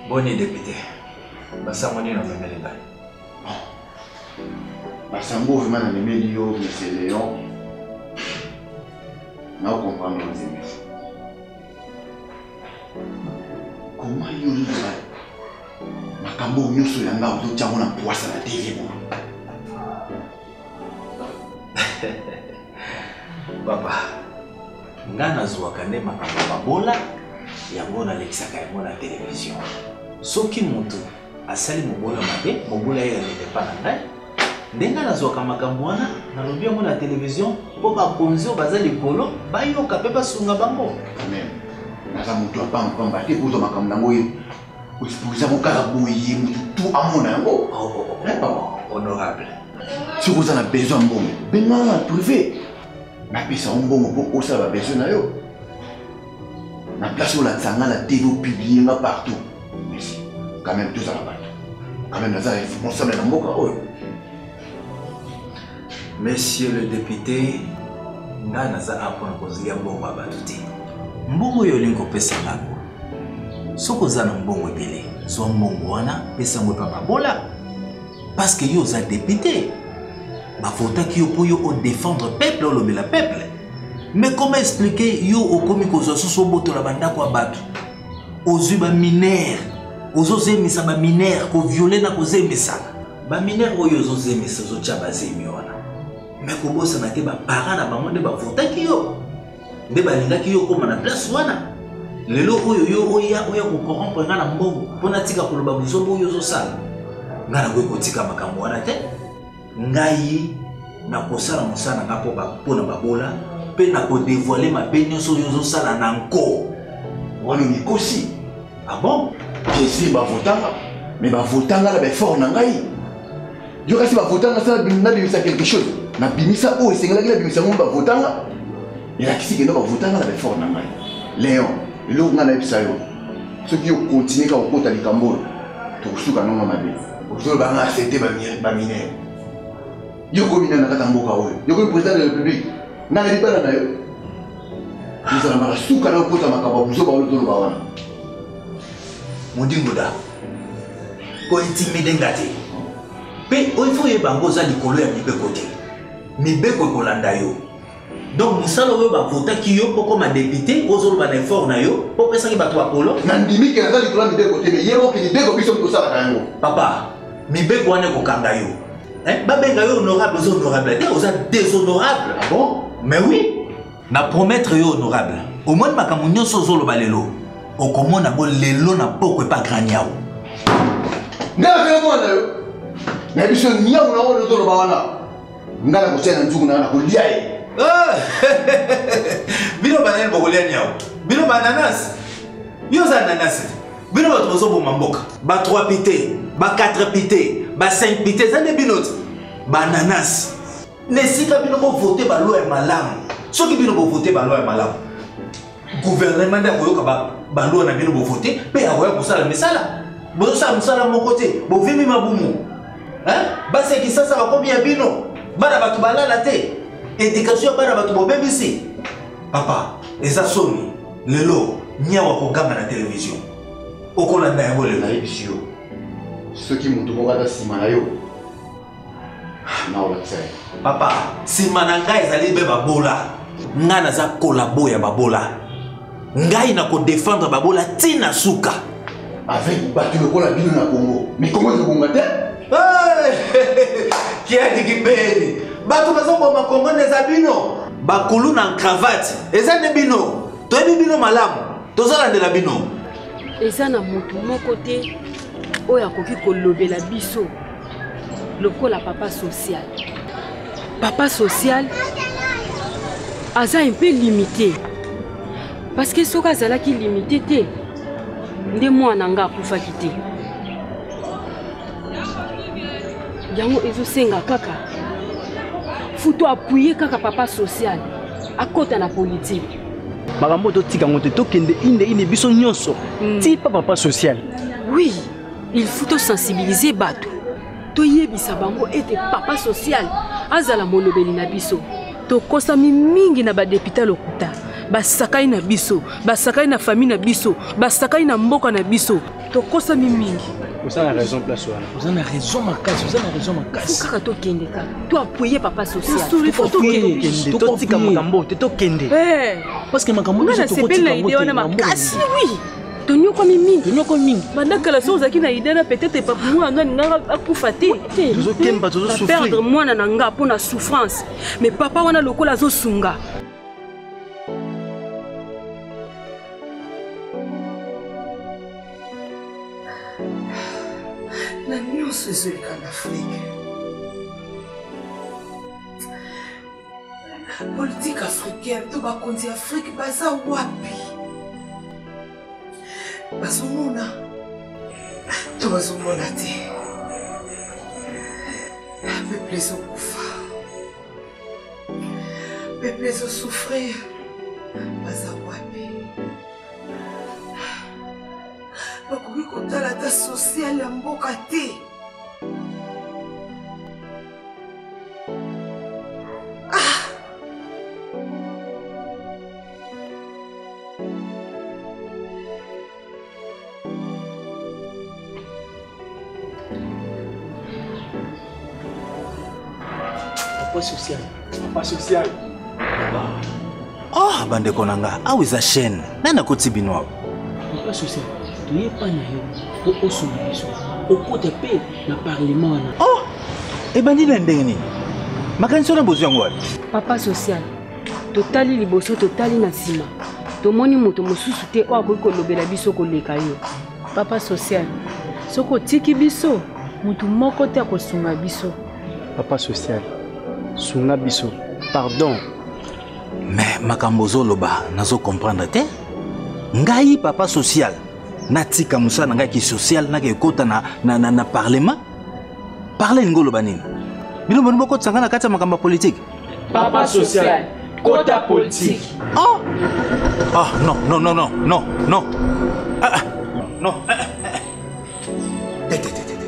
Boni député. Basango nini omemeli ngai? Basango vraiment namemeli yo, monsieur Léon. Naocomprendre nzembe. Comment yo ozozwa makambo oyo nyonso ya ngai ozotya yango na mpwasa na TV boye? Papa, ngai nazwaka nde makambo ya babola Yango nalekisaka yango na televizio. Soki moto asali mobola mabe, mobola ye aleka epa na ngai. Ndenge nazwaka makambo wana, nalobi yango na televizio mpo bakonzi oyo baza likolo bayoka mpe basunga bango. Amen. Naza moto ya pamba te kozwa makambo nango ye oexpose yango kaka boye moto tu amona yango. Oh, oh, oh, oh. Honorable. Soki oza na besoin ya mbongo, bengana na privé. Napesa yo mbongo mpo osala ba besoin na yo. Na place olakisa nga na TV opublie nga partout. Merci. Quand même tozala bato. Quand même naza responsable na mboka oyo. Monsieur le député, nga naza awa mpona kozlia mbongo ya bato te. Mbongo oyo olingi kopesa nga yango. Soki oza na mbongo ebele, zwa mbongo wana, pesa yango epa babola. Parce que yo oza député. Bavotaki yo mpo yo odefendre peuple, olobela peuple. Mais comment expliquer yo okomi kozwa susu obotola bandako ya bato? Ozwi ba mineurs, ozozemisa ba mineurs, koviole na kozemisa. Ba mineurs oyo ozozemisa, ozotya bazemi wana. Mais kobosana te ba parents na bango nde bavotaki yo. Nde balingaki yo okoma na place wana. Lelo oyo yo oya oya kocorrompre nga na mbongo mpo natika koloba buzoba oyo ozosala. Nga nakoki kotika makambo wana te. Ngai nakosala mosala na nga mpo na babola mpe nakodevoile mabe nyonso oyo ozosala na nko. Wana omikosi. Ah bon? Bien sûr bavotanga, mais bavotanga na baeffort na ngai. Yo kasi bavotanga sa nabimisa quelque chose. Nabimisa oyo esengelaki nabimisa yango bavotanga. Elakisi kende bavotanga na baeffort na ngai. Léon, eloko ngai nayebisa yo, soki yo continue kaka kokota likambo oyo, tokosuka nongo mabe. Ozoloba nga accepte baminere. Yo komi nani na kati ya mboka oyo? Yo komi président de la République? Ngai nayebi bana na yo. Ozala mbala suka na okota makambo ya buzoba oyo ozoloba wana. Mondingoda, kointimide nga te. Mpe oyo fo oyeba yango oza likolo ya mibeko te. Mibeko ekolanda yo. Donc mosala oyo bavotaki yo mpo okoma député, ozoloba na effort na yo mpo opesaki bato bapolo. Nandimi ke naza likolo ya mibeko te, mais ye moko mibeko biso tosalaka yango. Papa, mibeko wana ekokanga yo. Hein? Babenga yo honorable, oza honorable te, oza déshonorable. Ah bon? Mais oui. Na promettre yo honorable, omoni makambo nyonso ozoloba lelo, okomona yango lelo na poko epa grand niau. Ngai nazali mwana na yo, na biso niau na oyo ozoloba wana, ngai nakotia na nzuku na ngai nakolia ye. Bino banani bokolia niau? Bino bananas? Yo oza ananas te. Bino bato bozoboma mboka, ba 3 pite, ba 4 pite, ba 5 pite, eza nde bino te. Bananas. Na esika bino bovote ba loi ya malamu, soki bino bovote ba loi ya malamu, gouvernement nde akoyoka ba loi na bino bovote mpe akoya kosala misala. Bozosala mosala moko te, bovimbi mabumu. Hein? Basi ya Kisasa bakomi ya bino, bana bato balala te, education ya bana bato bobebisi. Papa, eza soni lelo nyawa koganga na television. Okolanda yango lelo. Nayebisi yo, soki moto moko aza nsima na yo, naolakisa ye. Papa, nsima na ngai ezali mpe babola. Ngai naza kolabo ya babola. Ngai nakodefendre babola ti na suka. Avec bato lokola bino na Congo, mais Congo ezobonga te. Kiadi kibeni, bato bazoboma Congo nde eza bino. Bakulu na cravate eza nde bino. Toyebi bino malamu, tozolandela bino. Eza na moto moko te oyo akoki kolobela biso lokola papa social. Papa social aza un peu limité parce que soki azalaki limité te nde mwana nga akufaki te. Yango ezosenga kaka futo appuyer kaka papa social akota na politique. Makambo totika yango te, tokende inde inde biso nyonso ti pa papa social. Oui, il faut tosensibiliser bato, toyebisa bango ete papa social azala molobeli na biso. Tokosami mingi na badepute lokuta, basakani na biso, basakani na famille na biso, basakani na mboka na biso. Tokosami mingi. Oza na raison place wana. Oza na raison makasi, oza na raison makasi. Faut kaka tokende kaka. To appuyer papa social. Suri, faut tokende. Tokende, totika makambo te, tokende. Eh. Parce que makambo Nga biso nasepeli na tokotika yango idée te wana na mboka makasi. Oui. Tonyokwami mingi. Tonyokwami mingi. Banda kala soki ozalaki na idée na peut-être papa mwana nga alingaka akufa te. Tozokemba, tozosouffrir. Perdre mwana na nga mpo na souffrance. Mais papa wana lokola azosunga. Na nyonso ezoleka na Afrique. Politique africaine to bakonzi ya Afrique baza wapi? Bazomona to bazomona te? Peuple ezokufa, peuple ezosouffrir, baza wapi? Bakoki kotala ata social ya mboka te. Papa social. Papa social. Oh, bandeko na nga, awa eza chaîne. Nani akoti bino awa? Papa social, toye pa na yo mpo osunga biso. Okota mpe na parlement wana. Oh, ebandi na ndenge nini? Makanisi wana bozwi yango wapi? Papa social, totali liboso, totali na nsima, tomoni moto mosusu te oyo akoki kolobela biso koleka yo. Papa social, soki otiki biso, moto moko te akosunga biso. Papa social, sunga biso, pardon. Mais makambo ozoloba nazo comprendre te. Ngai papa social, natika mosala na ngai ki social nake ekota na, na, na, na parlement. Parle elingi oloba nini? Bino boni bokotisa ngai na kati ya makambo ya politike? Papa social, kota politique. Oh! Ah non, non, non, non, non, non. Ah, ah, non. Ah, ah, ah. Te, te, te, te, te.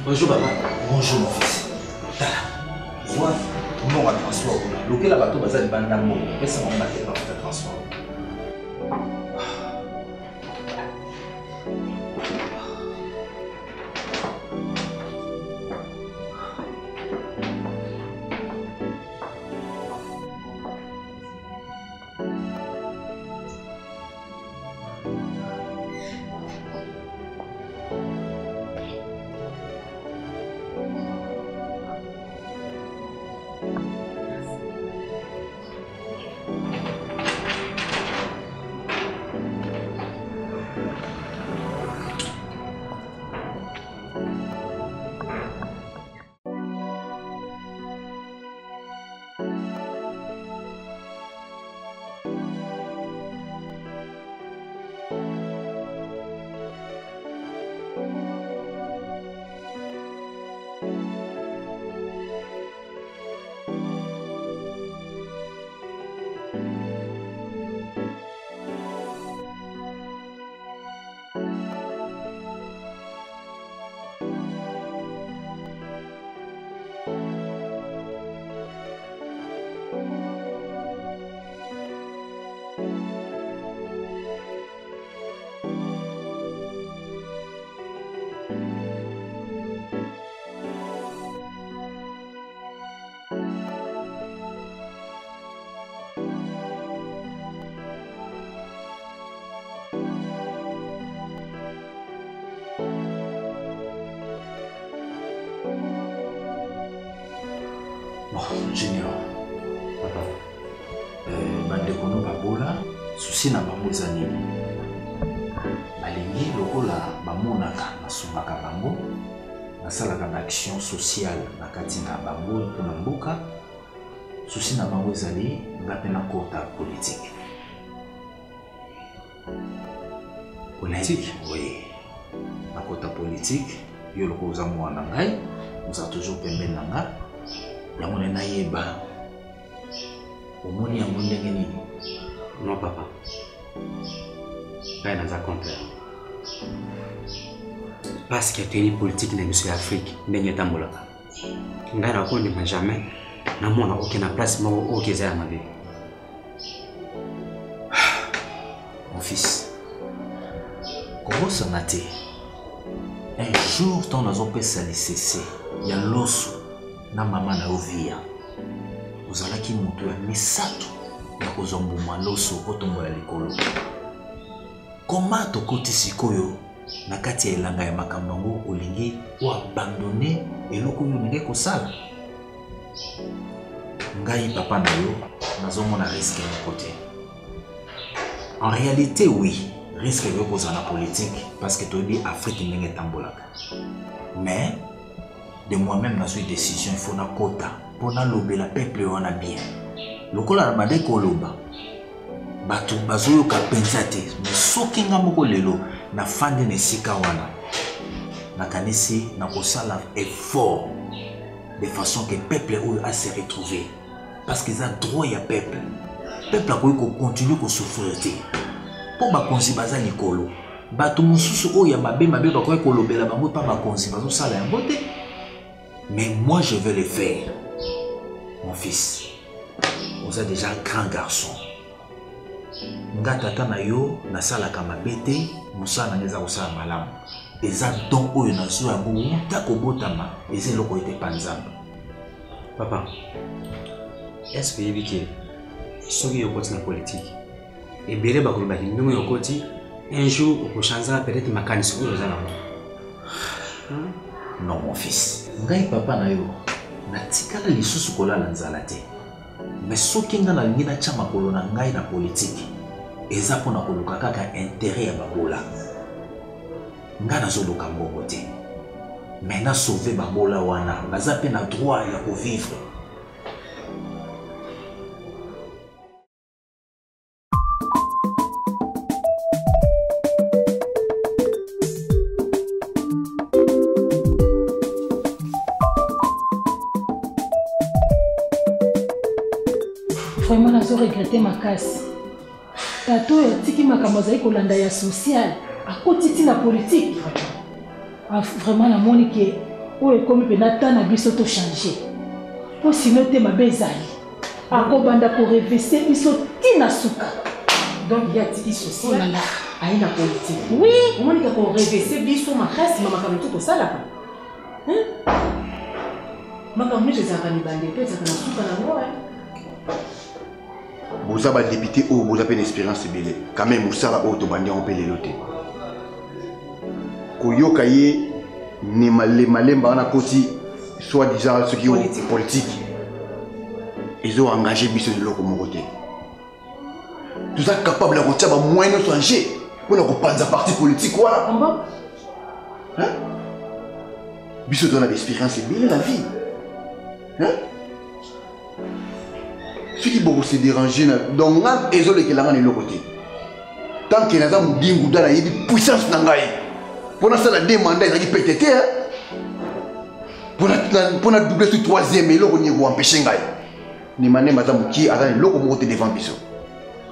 Bonjour papa. Bonjour mon fils. Tala, zwa mbongo ya transport kuna. Lokela bato baza libanda mbongo. Pesa bango bakende bafuta transport. Bon, Junior, papa, euh, bandeko no babola, susi na bango eza nini? Balingi lokola bamonaka nasungaka bango, nasalaka ba action sociale na kati na bango mpo na mboka. Susi na bango ezali nga mpe nakota politique. Politique? Oui. Nakota politique, yo lokola oza mwana na ngai, oza toujours pembeni na nga. Yango nde nayeba omoni yango ndenge nini? Non papa. Ngai naza contre yango. Parce que toyebi politique na biso ya Afrique ndenge etambolaka. Ngai nakondima jamais namona oke na place moko oyo eza ya mabe. Mon fils, kobosana te un jour ntango nazopesa lisese ya loso na mama na yo via ozalaki moto ya misato ya kozwa mbuma loso otombola likolo koma tokoti sikoyo na kati ya elanga ya makambo yango olingi oabandone eloko oyo olingi kosala. Ngai papa na yo nazomona risque moko te. En réalité oui, risque ekoki kozala na politique parce que toyebi Afrique ndenge etambolaka. Mais de moi-même nazwi décision il faut nakota mpo nalobela peuple wana bien. Lokola nabandaki koloba bato bazoyoka mpenza te mais soki nga moko lelo nafandi na esika wana nakanisi nakosala effort de façon que peuple oyo a se retrouver parce que eza droit ya peuple peuple akoki kocontinue kosouffrir te mpo bakonzi baza likolo bato mosusu oyo ya mabe mabe bakoki kolobela bango epa bakonzi bazosala yango te mais moi je vais le faire mon fils oza déjà grand garçon nga tata na yo nasalaka mabe te mosala na nga eza kosala malamu eza don oyo nazwa yango wuta kobotama eza eloko ete epa nzambe papa est ce que oyebi ke soki okoti na politike ebele bakolobaki ndenge oyo okoti un jour okochanzaka peut-être makanisi oyo oza nango non mon fils ngai papa na yo natikala lisusu kolala nzala te mais soki ngai nalingi natya makolo na ngai na politike eza mpo na koluka kaka interet ya babola ngai nazoluka mbongo te mais nasauve babola wana baza mpe na droit ya kovivre. Vraiment nazo regrette makasi. Tata oyo atiki makambo azali kolanda ya social akoti ti na politique. Ah, vraiment namoni ke oyo ekomi mpenza temps na biso to changer. Mpo sino te mabe ezali. Akobanda ko revese biso ti na suka. Donc ye atiki social oh aye na politique. Oui. Omoni ke ko revese biso makasi ma makambo mosusu tosalaka. Hein? Makambo nyonso ezalaka mibande mpe ezalaka na suka na yango. Boza ba député oyo boza mpe na expérience ebele quand même mosala oyo tobandi yango mpe lelo te koyoka ye ne malemalemba wana koti soit disant soki politique ezo engage biso na eloko moko te toza capable ya kotia bamoyen nyonso en jeu mpo na kopanza parti politique wana biso toza na baexpérience ebele na vie hein? Soki boko se déranger na donc nga ezolekela nga na eloko te tant que naza modingu da nayebi puissance na ngai mpo nasala de mandat ezalaki pete te mpo na double su troisième eloko nini ekoempeshe ngai nemanema aza mokie aza na eloko moko te devant biso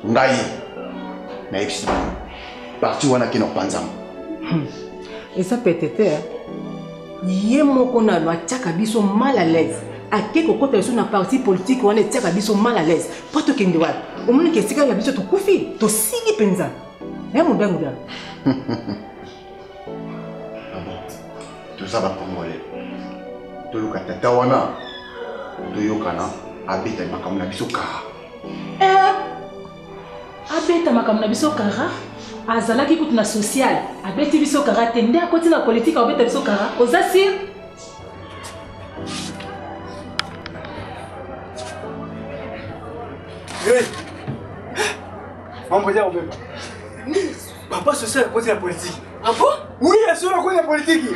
ngai nayebisi bino parti wana ke na kopanzama Eza pete te ye moko nano atiaka biso mal à l'aise ake kokota biso na parti politique wana etiaka biso mal à l'aise mpo tokende wapi omoni ke esika na biso tokufi tosili mpenza ya modanguda. Ah bon, toza bacongolais toluka tata wana toyokana abeta makambo na biso kara. Eh, abeta makambo na biso kara azalaki kutu na social abeti biso kara te nde akoti na politike abeta biso kara oza sire. Hey! Mambo yao beba. Papa social akoti na politike. Ah bon? Oui, asio akoti na politike.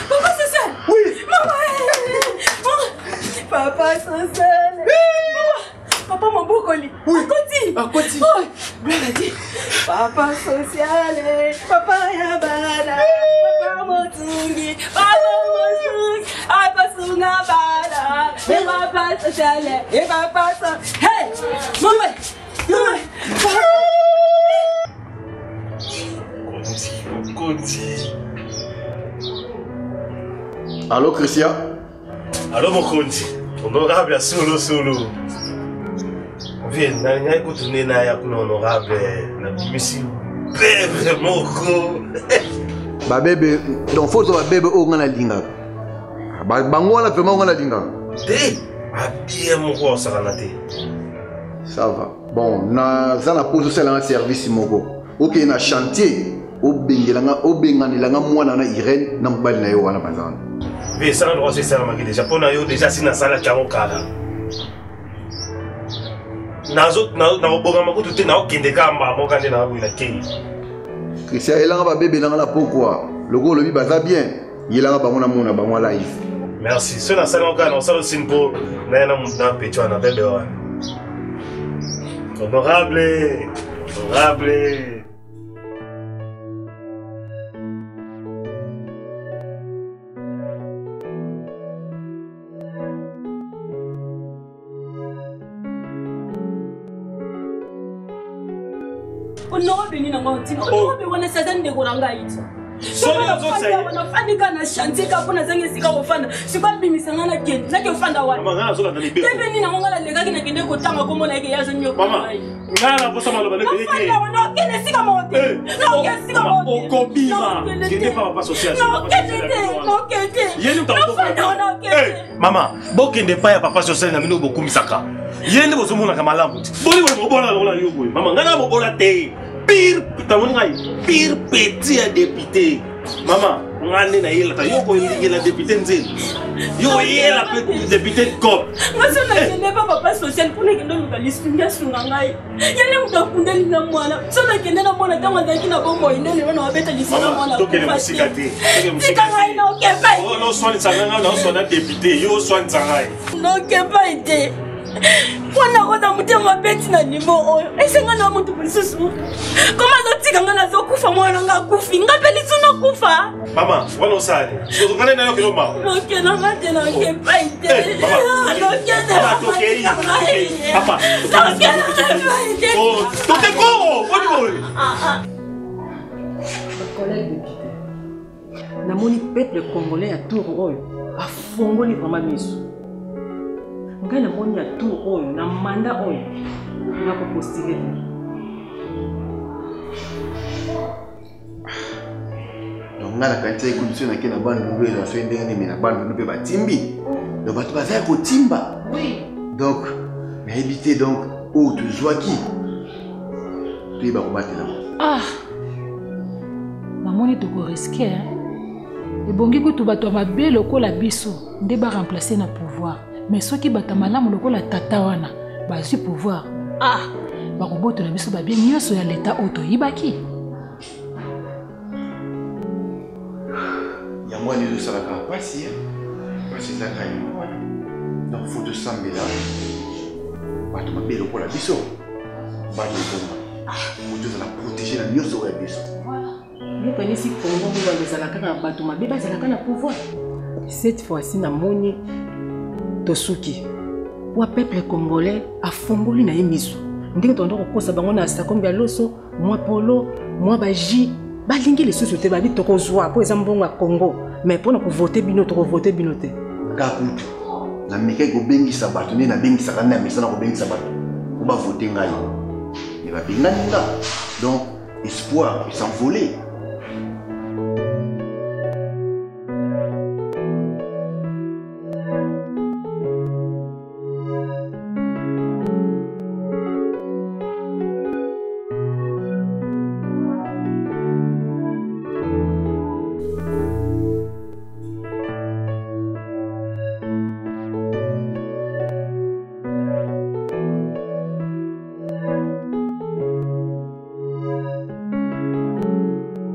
Papa social. Oui. Mama. Papa social. Papa mobokoli. Oui. Akoti. Akoti. Oh, gloire à Dieu. Papa social, papa ya bana, papa motungi, papa motungi, akosunga bana. Et papa social, et papa so. Hey, mama. Mama. Mokonzi. Allo Christian. Allo Mokonzi. Honorable ya solo solo. Vie nalingaki kutu nde naya kuna honorable nabimisi bebe moko. Babebe donc faut ozwa babebe oyo ngai nalingaka. Bango wana vraiment ngai nalingaka. Te abie moko osakana te. Ça va. Bon, naza na poso osala nga service moko. Okende na chantier obengela nga obenganela nga mwana na Irène na mobali na ye wana baza wana. Vie esala droit so esalamaki déjà mpo na yo déjà si nasalaki yango kala. Nazo nakobongama kutu te naokende kaka mbala moko nde naboyi na kei. Christian yelanga babebe nanga na pokwa lokola olobi baza bien yelanga bango namona bango live. Merci. So nasali yango kaka nakosala osini mpo naya na petit wana bebe wana. Honorable, honorable. Honorable nini nango ntina honorable wana saza ndeko na ngai ti nafandi kaka na chantier kaka mpo nazangi esika kofanda sikoyo abimisa ngai nakende nake ofanda wana tv nini yango ngai nalekaki nakende kotanga kombo na yeke ye azonyokola ngai ngai naposa maloba nokende esika moko te noke esika moko te okobima kende pa papa social nokende te nokende nofanda nokende mama bokende epai ya papa social na bino bokumisaka ye nde bozomonaka malamu te boni boye mobola lokola yo boye mama ngai na mobola te pire tamoni ngai pire petit ya député mama ngai nde nayelaka yo kolingela député nzela yo oyela mpe député cop nga so nakende pa papa social mpo nakende oluka lisungi asunga ngai ye nde moto akundeli nga mwana so nakende na mwana ntango azalaki na bomoi nde lelo na wabeta lisolo mwana tokende mosika te tika ngai nokepai oswanisa ngai ngai naoswana député yo oswanisa ngai nokepai te mpo nakoza motema mabe ti na nivo oyo esenga na motu mosusu koma azotika ngai nazokufa mwana nga akufi nga mpe lisu nakufa mama wana osali ozongana nayo kelo mawa nokenda nga te noke epai te tote kongo boni boye collègue député namoni peuple congolais ya tour oyo afongoli vraiment miso ngai namoni ya tour oyo na manda oyo nakopostile te. Donc ngai nakanisi ekuti soki nake na bandundu eza soki ndenge nini na bandundu mpe batimbi donc bato baza ya kotimba donc nayebi te donc oyo tozwaki toyeba kobatela. Ah, namoni tokoriske ebongi kutu bato ya mabe lokola biso nde baremplace na pouvoir, mais soki bato ya malamu lokola tata wana bazwi pouvoir, ah, bakobotola biso babie nyonso ya leta oyo toyibaki. Yango wana ezosalaka mpasi, mpasi ezaka yango wana. Donc fo tosambela bato mabe lokola biso bana ebonga po tozala protege na nyonso oyo ya biso. Yokanisi Kongo mobali ezala kaka bato mabe bazalaka na pouvoir. Cette fois-ci namoni tosuki wa peuple congolais afongoli na ye miso ndenge tobanda kokosa bango na sakombi ya loso mwa polo mwa baji balingi lisusu te babi tokozwa mpo eza mbongo ya Congo mais mpo na kovote bino tokovote bino te. Nga kutu namekaki kobengisa bato nde nabengisaka nde namesana kobengisa bato mpo bavote ngai me babengani nga donc espoir esenvole.